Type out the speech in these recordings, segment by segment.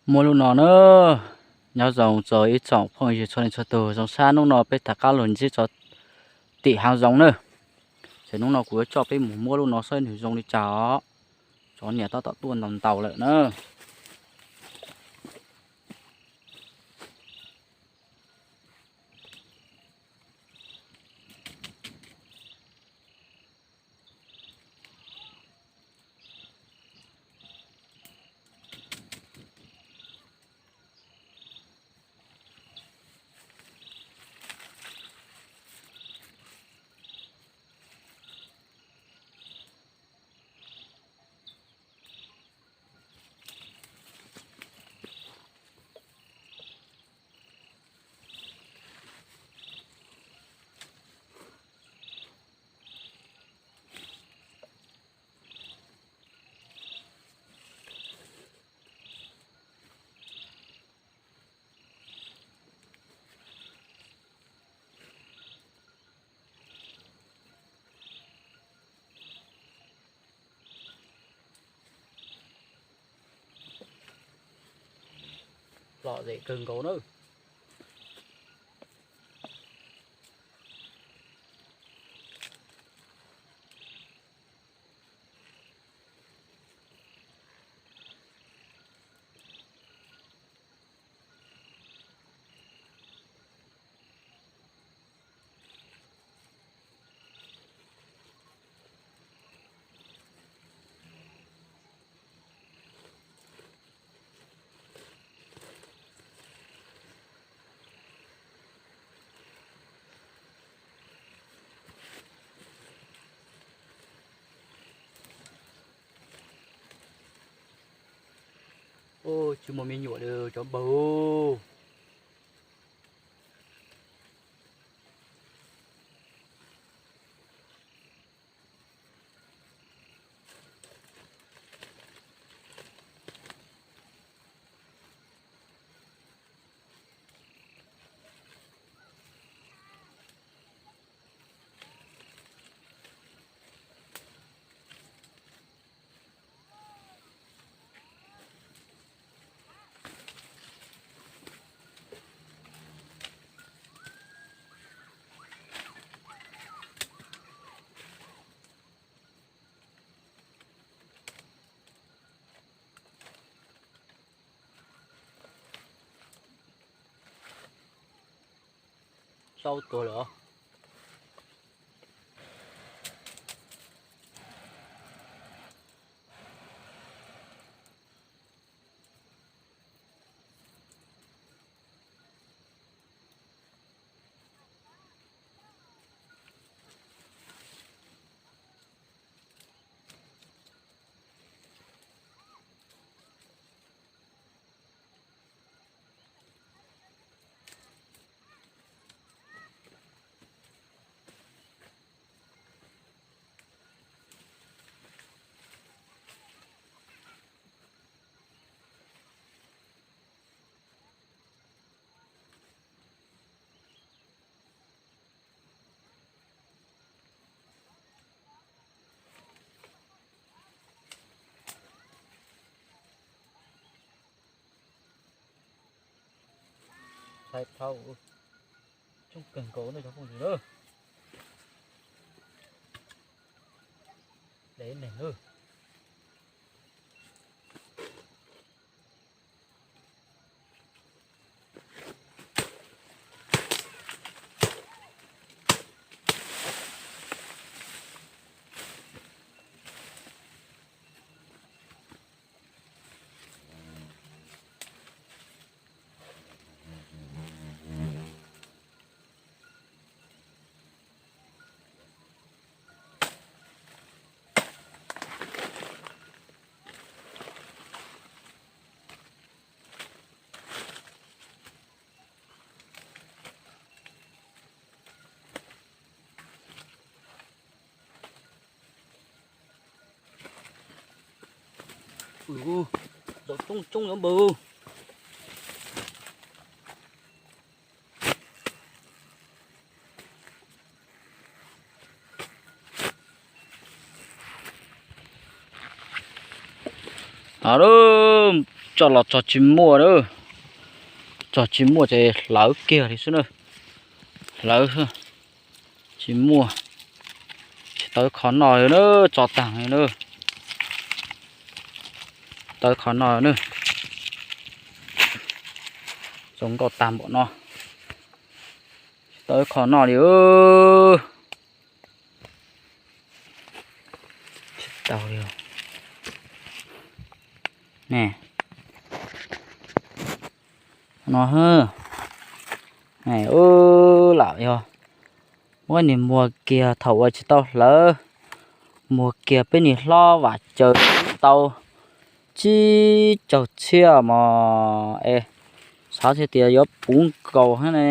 Muaj lub no na, nyob zoo txog ib tsoom phooj ywg txhua leej txhua tus, zoo sab hnub no peb rov qab los ntsib tso tim hav zoov na. Ces hnub no kuv yuav coj peb mus muab lub no saib nws zoo li cas os. Cov niam tab tom tuaj ntau ntau lawm na. Lom zem kawg nkaus na. Tsis muaj me nyuam li cov npawg. Sau tuag lawm. Thaij dhau, coob kawg nkaus no cov phooj ywg na. Dev neeg na. Ua, zaum coob coob yuav npaws. Os, tso los txog tsis muaj na, txog tsis muaj ces hlawv kiag li xwb na, hlawv tsis muaj. Tsis tau ib qho noj li na, tso tag li na, tsis tau ib qho noj li na, zoo nkauj tag npaum no, tsis tau ib qho noj li. Tsis tau li ne, no, lam yog muab niag muag kiag thaum uas tsis tau hlawv, muag kiag peb niag hlob vam caws tau tsib caug txhiab mos es xav tias yuav puv nkaus thiab ne,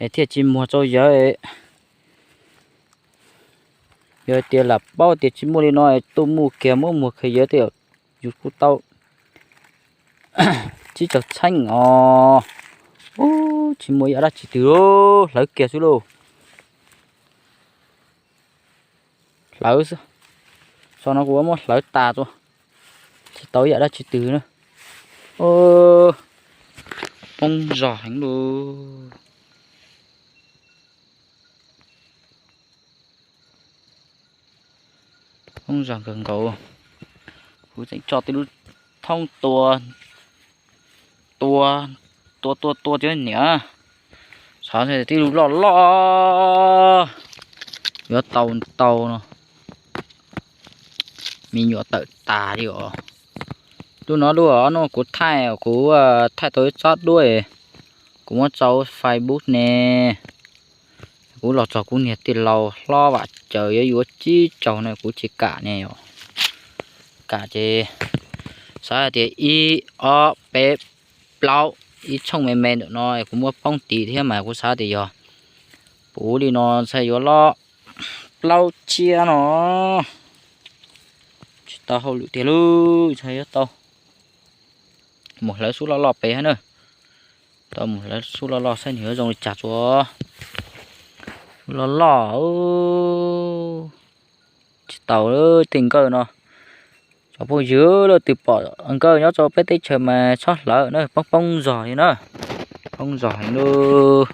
es thiaj tsis muag rau yawg. Yog tias lam paub tias tsis muaj li no es tuaj muag kiag muab muag kiag yawg tej, yus kuj tau tsib caug txheeb os. Ub, tsis muaj ib yam dab tsi twg, hlawv kiag xwb lauj. Hlawv xwb, so no kuv muab hlawv tas tso, tsis tau ib yam dab tsi twg na. Poob zog heev lauj. Poob zog kawg nkaus. Kuv tseem tso tej lub thoob tua, tua, tua tua tua cov niam, xav tij lub loj loj yuav tau ntau no, me nyuam tawm tas li os. Lub no lub no kuv thaij, kuv thaij tau ib tsob duab, kuv muab tso Facebook ne. Kuv los txog kuv niag tij laug hlob vam caws yuav yuav tsib caug no kuv tsis kam ne os. Kam ces xav hais tias ib ob peb plaub, ib tshooj me me ntawm no kuv muab poob tid thiab mas kuv xav tias yog puv li no ntshai yuav loj plaub tsiab no. Tsis tau hauj lwm tiag lauj, ntshai yuav tau mus hlawv xub loj loj pem thiab na. Tau mus hlawv xub loj loj saib nws yuav zoo li cas tso. Xub loj loj, tsis tau tej nkawj no. Cov phooj ywg, leej twg pom nkawj nyob rau peb teb chaws mas txhob hlawv na, poob poob zog li na. Poob zog heev lauj.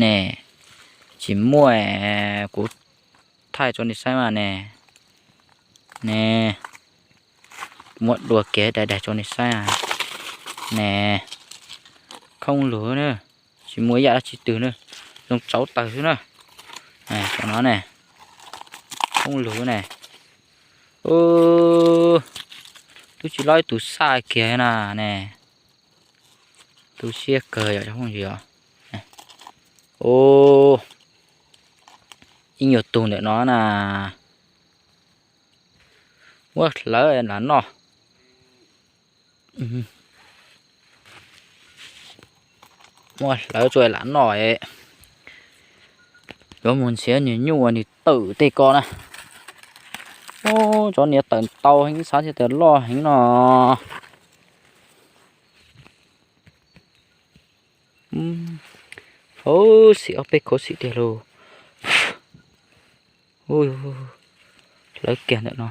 Ne, tsis muaj, kuv thaij rau nej saib mas ne. Ne, kuv muab dua kiag daim daim rau nej saib ne. Khoob lug na, tsis muaj ib yam dab tsi twg na, zoo tsauv taws xwb na. Cov no ne, khoob lug ne. Twb tsis loj ib tug xaj kiag na ne. Tu siab kawg yom cov phooj ywg. Ub, ib nyuag tug ntawm no na. Muab hlawv lam noj. Muab hlawv tso lam noj. Yuav mus nrhiav niag nyuj uas nws tawm tej ko na. Ub, cov niag tawm ntau heev, xav tias loj heev no. Khuv xim, ob peb khuv xim tiag lauj. Hlawv kiag ntawm no.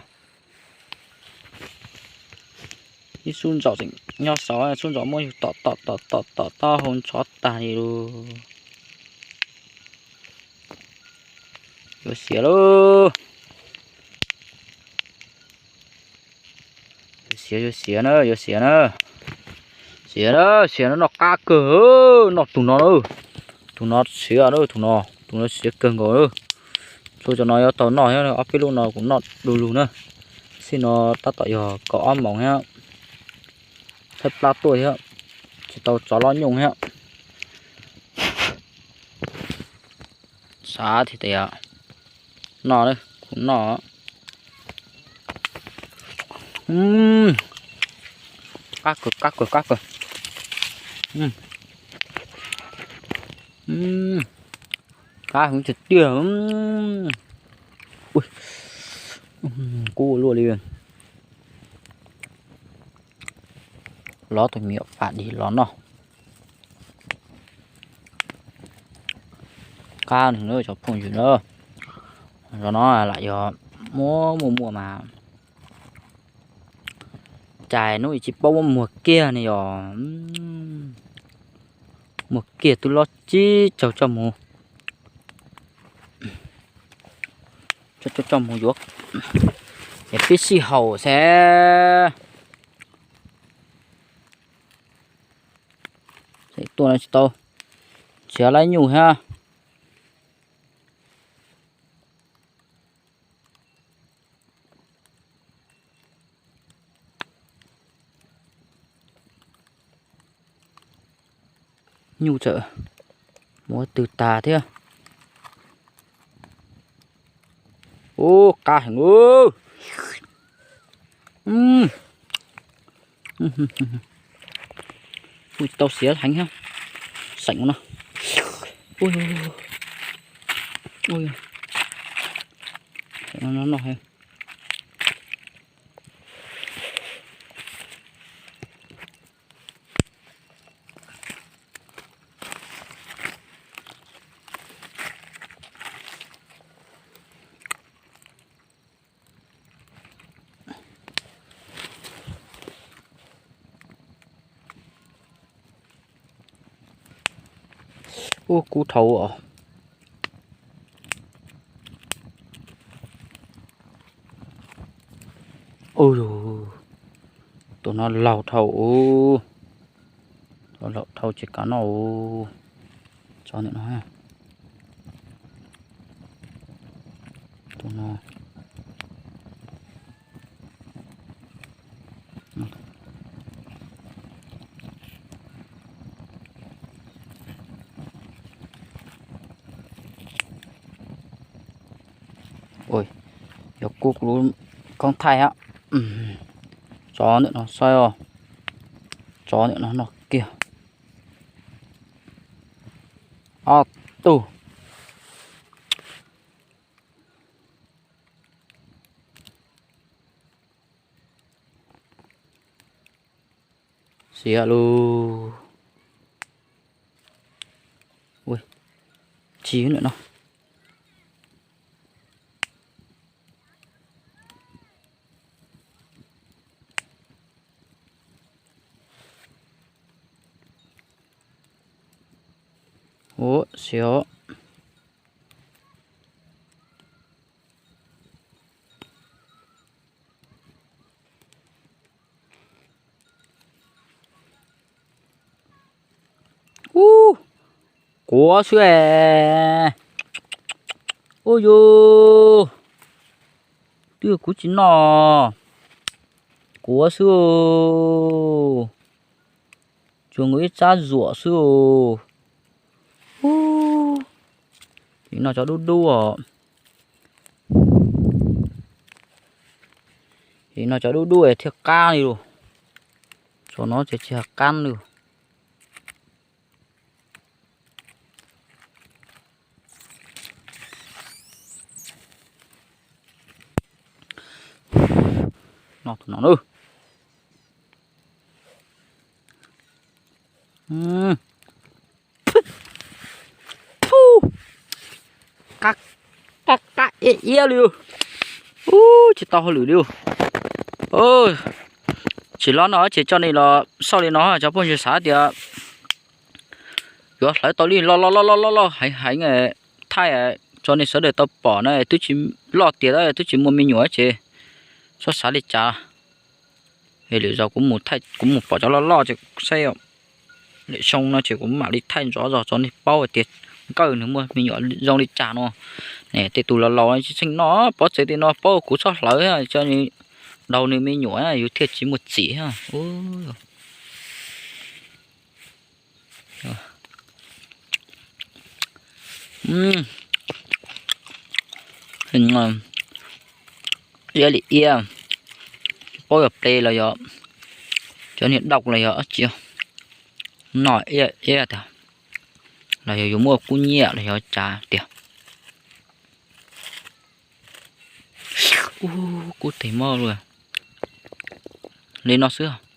Ib xub ntsaum tseem nyob saud, xub ntsaum muab yus tom tom tom tom tom taub hau ntxhov tag li lauj. Yuav xiav lauj. Yuav xiav, yuav xiav na, yuav xiav na. Xiav na, xiav na, noj qab kawg, noj tus no na. Tus no siav na, tus no, tus no siav kawg nkaus na. Txhua cov no yuav tau noj thiab, ob peb lub no kuv noj du lug na. Xij no tab tom yog kaum ob moos thiab, tshaib plab tuaj thiab, tsis tau tso loj nyuj thiab. Xav tias noj, kuv noj. Qab kawg, qab kawg, qab kawg. Qab heev tiag tiag. Kub ua luaj li. Lov tus me nyuam fam dis los noj. Qab heev cov phooj ywg na. Zov no lam yog muaj muaj muaj mas cais hnub tsis paub muab muag kiag ne yom. Muag kiag twb lob tsib caug tso mus, tso mus yuav es pib sij haum xwb. Tuaj no tsis tau, tsis laib nyuj thiab. Nyuj txawm mus twg tag thiab. Ub, qab heev. Ub, tsis tau siav heev thiab. Xeem no. Ub, no no. Ub, kub dhau os. Ub, tus no laug dhau ub. Laug dhau tsis kav noj ub. Tso ntawm no. Tus no. Yog kuv kuv lub koob thaij a. Tso ntawm no saib os. Tso ntawm no noj kiag. Ob tug. Xiav lug. Ua tsi lawm no. Ua siav. Ub, kuav xwb es. Ub yus, twb yog kuv tsis noj, kuav xwb. Tsuas nkaus ib tsab zuam xwb. Ub, no cov dub dub os. Ces no cov dub dub thiaj qab li lus. Tsuas no ces tsis qab li. No tus no na. Qab qab iab iab li. Ub, tsis tau hauj lwm li. Tsis loj no ces tso ni los xauj li no, cov phooj ywg xav tias yuav hlawv tau li loj loj loj loj loj heev heev, thaij tso nej sawv daws tau pom na, twb tsis loj tiag, twb tsis muaj me nyuam ces txhob xav li cas. Lwm zaus kuv mus pom cov loj loj ces saib, lwm xyoo no ces kuv mam li thaij ntxov zog tso nej paub hais tias nkawj nws muaj me nyuam zoo li cas no. Tej tus laus laus tsis txheej noj pob txev tej no paub, kuv txhob hlawv, daug nws me nyuam yus thiaj tsis muaj txim. Iab li iab, paub yog ple los yog cov niag daus los yog dab tsi, noj iab iab tiag, los yog yus muaj kub nyiaj los yog cas tiag. Ub, kub teg mob luaj. Li no xwb.